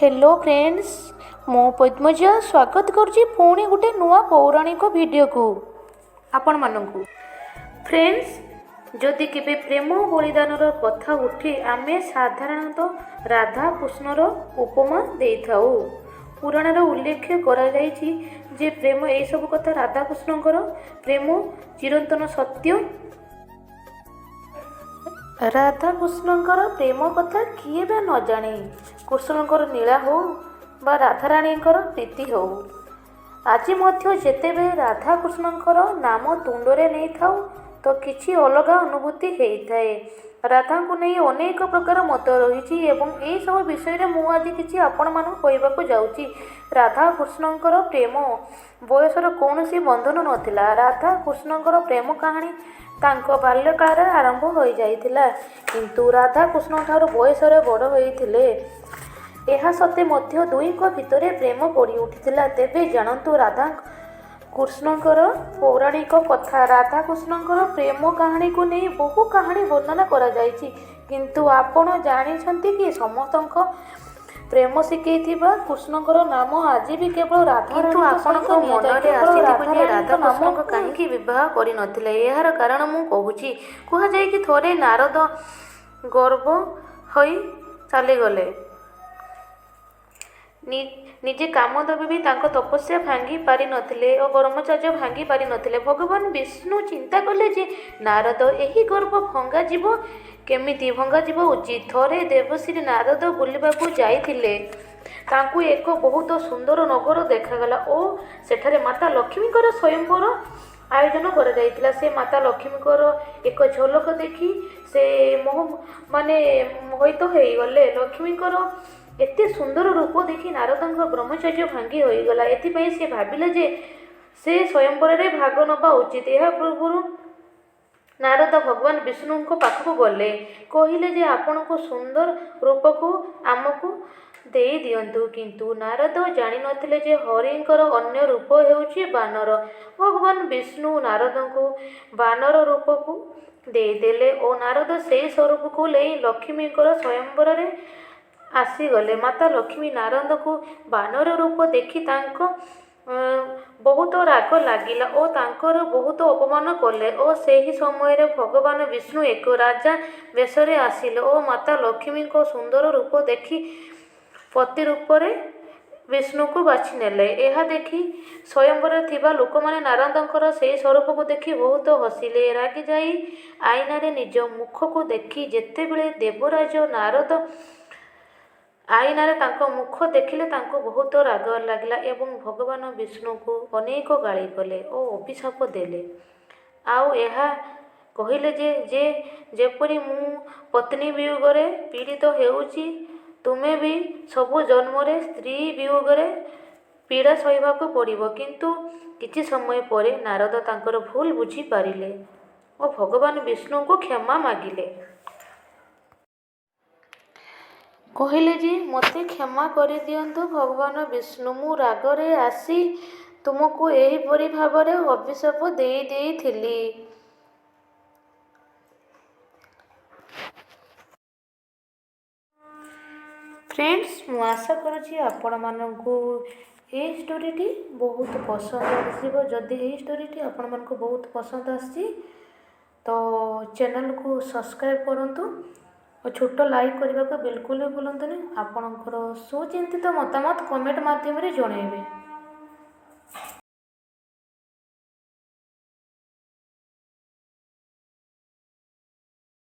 Hello friends, ମୁଁ ପଦ୍ମଜା ସ୍ୱାଗତ କରୁଛି ପୁଣି ଗୋଟେ ନୂଆ ପୌରାଣିକ ଭିଡ଼ିଓକୁ ଆପଣମାନଙ୍କୁ। ଫ୍ରେଣ୍ଡସ୍, ଯଦି କେବେ ପ୍ରେମ ବଳିଦାନର କଥା ଉଠେ, ଆମେ ସାଧାରଣତଃ ରାଧା କୃଷ୍ଣର ଉପମା ଦେଇଥାଉ। ପୁରାଣରେ ଉଲ୍ଲେଖ କରାଯାଇଛି ଯେ ପ୍ରେମ ଏହିସବୁ କଥା, ରାଧାକୃଷ୍ଣଙ୍କର ପ୍ରେମ ଚିରନ୍ତନ ସତ୍ୟ। ରାଧାକୃଷ୍ଣଙ୍କର ପ୍ରେମ କଥା କିଏ ବା ନ ଜାଣେ? କୃଷ୍ଣଙ୍କର ଲୀଳା ହେଉ ବା ରାଧାରାଣୀଙ୍କର ପ୍ରୀତି ହେଉ, ଆଜି ମଧ୍ୟ ଯେତେବେଳେ ରାଧାକୃଷ୍ଣଙ୍କର ନାମ ତୁଣ୍ଡରେ ନେଇଥାଉ ତ କିଛି ଅଲଗା ଅନୁଭୂତି ହେଇଥାଏ। ରାଧାଙ୍କୁ ନେଇ ଅନେକ ପ୍ରକାର ମତ ରହିଛି ଏବଂ ଏହିସବୁ ବିଷୟରେ ମୁଁ ଆଜି କିଛି ଆପଣମାନଙ୍କୁ କହିବାକୁ ଯାଉଛି। ରାଧା କୃଷ୍ଣଙ୍କର ପ୍ରେମ ବୟସର କୌଣସି ବନ୍ଧନ ନଥିଲା। ରାଧା କୃଷ୍ଣଙ୍କର ପ୍ରେମ କାହାଣୀ ତାଙ୍କ ବାଲ୍ୟକାଳରେ ଆରମ୍ଭ ହୋଇଯାଇଥିଲା, କିନ୍ତୁ ରାଧା କୃଷ୍ଣଙ୍କଠାରୁ ବୟସରେ ବଡ଼ ହୋଇଥିଲେ। ଏହା ସତ୍ତ୍ୱେ ମଧ୍ୟ ଦୁହିଁଙ୍କ ଭିତରେ ପ୍ରେମ ଗଢ଼ି ଉଠିଥିଲା। ତେବେ ଜାଣନ୍ତୁ ରାଧା କୃଷ୍ଣଙ୍କର ପୌରାଣିକ କଥା। ରାଧା କୃଷ୍ଣଙ୍କର ପ୍ରେମ କାହାଣୀକୁ ନେଇ ବହୁ କାହାଣୀ ବର୍ଣ୍ଣନା କରାଯାଇଛି, କିନ୍ତୁ ଆପଣ ଜାଣିଛନ୍ତି କି ସମସ୍ତଙ୍କ ପ୍ରେମ ଶିଖେଇଥିବା କୃଷ୍ଣଙ୍କର ନାମ ଆଜି ବି କେବଳ କିନ୍ତୁ ରାଧାରାଣୀଙ୍କ ଆପଣଙ୍କ ସହିତ ନିଆଯାଏ। ମନରେ କେବଳ ଆସିଥିବ ଯେ ରାଧାରାଣୀଙ୍କ ରାଧା କୃଷ୍ଣଙ୍କ ନାମକୁ କାହିଁକି ବିବାହ କରିନଥିଲେ। ଏହାର କାରଣ ମୁଁ କହୁଛି। କୁହାଯାଏ କି ଥରେ ନାରଦ ଗର୍ବ ହୋଇ ଚାଲିଗଲେ। ନିଜେ କାମଦେବ ବି ତାଙ୍କ ତପସ୍ୟା ଭାଙ୍ଗି ପାରିନଥିଲେ ଓ ବ୍ରହ୍ମଚର୍ଯ୍ୟ ଭାଙ୍ଗି ପାରିନଥିଲେ। ଭଗବାନ ବିଷ୍ଣୁ ଚିନ୍ତା କଲେ ଯେ ନାରଦ ଏହି ଗର୍ବ ଭଙ୍ଗାଯିବ କେମିତି, ଭଙ୍ଗାଯିବ ଉଚିତ। ଥରେ ଦେବଶ୍ରୀ ନାରଦ ବୁଲିବାକୁ ଯାଇଥିଲେ। ତାଙ୍କୁ ଏକ ବହୁତ ସୁନ୍ଦର ନଗର ଦେଖାଗଲା ଓ ସେଠାରେ ମାତା ଲକ୍ଷ୍ମୀଙ୍କର ସ୍ୱୟଂବର ଆୟୋଜନ କରାଯାଇଥିଲା। ସେ ମାତା ଲକ୍ଷ୍ମୀଙ୍କର ଏକ ଝଲକ ଦେଖି ସେ ମୋହ ମାନେ ମୋହିତ ହେଇଗଲେ। ଲକ୍ଷ୍ମୀଙ୍କର ଏତେ ସୁନ୍ଦର ରୂପ ଦେଖି ନାରଦଙ୍କ ବ୍ରହ୍ମଚର୍ଯ୍ୟ ଭାଙ୍ଗି ହୋଇଗଲା। ଏଥିପାଇଁ ସେ ଭାବିଲେ ଯେ ସେ ସ୍ୱୟଂବରରେ ଭାଗ ନେବା ଉଚିତ। ଏହା ପୂର୍ବରୁ ନାରଦ ଭଗବାନ ବିଷ୍ଣୁଙ୍କ ପାଖକୁ ଗଲେ, କହିଲେ ଯେ ଆପଣଙ୍କ ସୁନ୍ଦର ରୂପକୁ ଆମକୁ ଦେଇଦିଅନ୍ତୁ। କିନ୍ତୁ ନାରଦ ଜାଣିନଥିଲେ ଯେ ହରିଙ୍କର ଅନ୍ୟ ରୂପ ହେଉଛି ବାନର। ଭଗବାନ ବିଷ୍ଣୁ ନାରଦଙ୍କୁ ବାନର ରୂପକୁ ଦେଇଦେଲେ ଓ ନାରଦ ସେହି ସ୍ୱରୂପକୁ ନେଇ ଲକ୍ଷ୍ମୀଙ୍କର ସ୍ୱୟଂବରରେ ଆସିଗଲେ। ମାତା ଲକ୍ଷ୍ମୀ ନାରଦଙ୍କୁ ବାନର ରୂପ ଦେଖି ତାଙ୍କ ବହୁତ ରାଗ ଲାଗିଲା ଓ ତାଙ୍କର ବହୁତ ଅପମାନ କଲେ ଓ ସେହି ସମୟରେ ଭଗବାନ ବିଷ୍ଣୁ ଏକ ରାଜା ବେଶରେ ଆସିଲେ ଓ ମାତା ଲକ୍ଷ୍ମୀଙ୍କ ସୁନ୍ଦର ରୂପ ଦେଖି ପତି ରୂପରେ ବିଷ୍ଣୁଙ୍କୁ ବାଛିନେଲେ। ଏହା ଦେଖି ସ୍ୱୟଂବରରେ ଥିବା ଲୋକମାନେ ନାରଦଙ୍କର ସେହି ସ୍ୱରୂପକୁ ଦେଖି ବହୁତ ହସିଲେ। ରାଗିଯାଇ ଆଇନାରେ ନିଜ ମୁଖକୁ ଦେଖି ଯେତେବେଳେ ଦେବରାଜ ନାରଦ ଆଇନାରେ ତାଙ୍କ ମୁଖ ଦେଖିଲେ, ତାଙ୍କୁ ବହୁତ ରାଗ ଲାଗିଲା ଏବଂ ଭଗବାନ ବିଷ୍ଣୁଙ୍କୁ ଅନେକ ଗାଳି କଲେ ଓ ଅଭିଶାପ ଦେଲେ, ଆଉ ଏହା କହିଲେ ଯେ ଯେପରି ମୁଁ ପତ୍ନୀ ବିୟୋଗରେ ପୀଡ଼ିତ ହେଉଛି, ତୁମେ ବି ସବୁ ଜନ୍ମରେ ସ୍ତ୍ରୀ ବିୟୋଗରେ ପୀଡ଼ା ସହିବାକୁ ପଡ଼ିବ। କିନ୍ତୁ କିଛି ସମୟ ପରେ ନାରଦ ତାଙ୍କର ଭୁଲ ବୁଝିପାରିଲେ ଓ ଭଗବାନ ବିଷ୍ଣୁଙ୍କୁ କ୍ଷମା ମାଗିଲେ। କହିଲେ ଯେ ମୋତେ କ୍ଷମା କରିଦିଅନ୍ତୁ ଭଗବାନ ବିଷ୍ଣୁ, ମୁଁ ରାଗରେ ଆସି ତୁମକୁ ଏହିପରି ଭାବରେ ଅଭିଶାପ ଦେଇଦେଇଥିଲି। ଫ୍ରେଣ୍ଡସ୍, ମୁଁ ଆଶା କରୁଛି ଆପଣମାନଙ୍କୁ ଏହି ଷ୍ଟୋରିଟି ବହୁତ ପସନ୍ଦ ଆସିବ। ଯଦି ଏହି ଷ୍ଟୋରିଟି ଆପଣମାନଙ୍କୁ ବହୁତ ପସନ୍ଦ ଆସିଛି ତ ଚ୍ୟାନେଲକୁ ସବସ୍କ୍ରାଇବ୍ କରନ୍ତୁ ଓ ଛୋଟ ଲାଇକ୍ କରିବାକୁ ବିଲକୁଲ ବି ଭୁଲନ୍ତୁନି। ଆପଣଙ୍କର ସୁଚିନ୍ତିତ ମତାମତ କମେଣ୍ଟ ମାଧ୍ୟମରେ ଜଣାଇବେ।